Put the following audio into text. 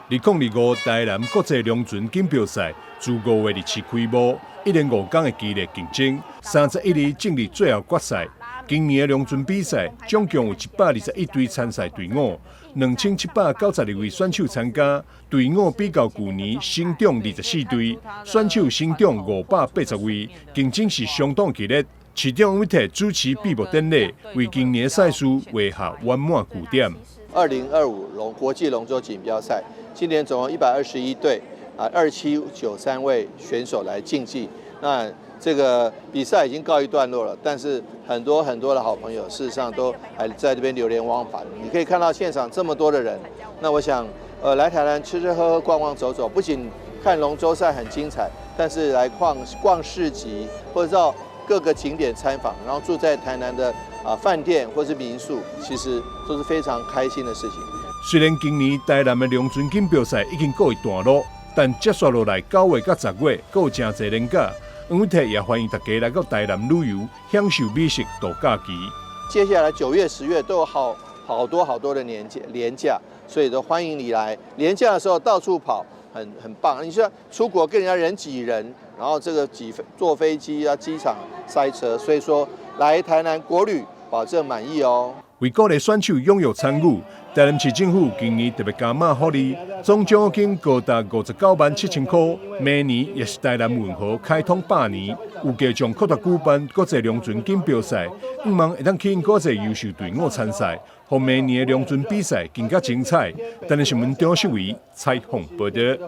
2025台南國際龍船錦標賽自5月27開幕，一連5天的激烈競爭，31日進入最後決賽。今年的龍船比賽總共有121隊參賽隊伍，2792位選手參加。隊伍比較舊年成長24隊，選手成長580位，競爭是相當激烈。市長黃偉哲主持閉幕典禮，為今年賽事畫下圓滿句點。 2025龍國際龍舟錦標賽，今年總共121隊啊，2793位選手來競技。那這個比賽已經告一段落了，但是很多很多的好朋友，事實上都還在這邊流連忘返。你可以看到現場這麼多的人，那我想，來台南吃吃喝喝、逛逛走走，不僅看龍舟賽很精彩，但是來逛逛市集，或者到各個景點參訪，然後住在台南的啊飯店或是民宿，其實都是非常開心的事情。雖然今年台南的龍船錦標賽已經告一段落，但接續落來9月佮10月，閣有誠濟連假。黃偉哲也歡迎大家來到台南旅遊，享受美食度假期。接下來9月、10月都有好好多好多的年假連假，所以都歡迎你來。連假的時候到處跑，很棒。你說出國跟人家人擠人，然後這個擠坐飛機啊，機場塞車，所以說來台南國旅保證滿意哦。為鼓勵選手踴躍參與，台南市政府今年特別加碼福利，總獎金高達59萬7千塊。明年也是台南運河開通100年，預計將擴大舉辦國際龍船錦標賽，向望會當吸引國際優秀隊伍參賽，予明年的龍船比賽更加精彩。台南新聞張秀偉採訪報道。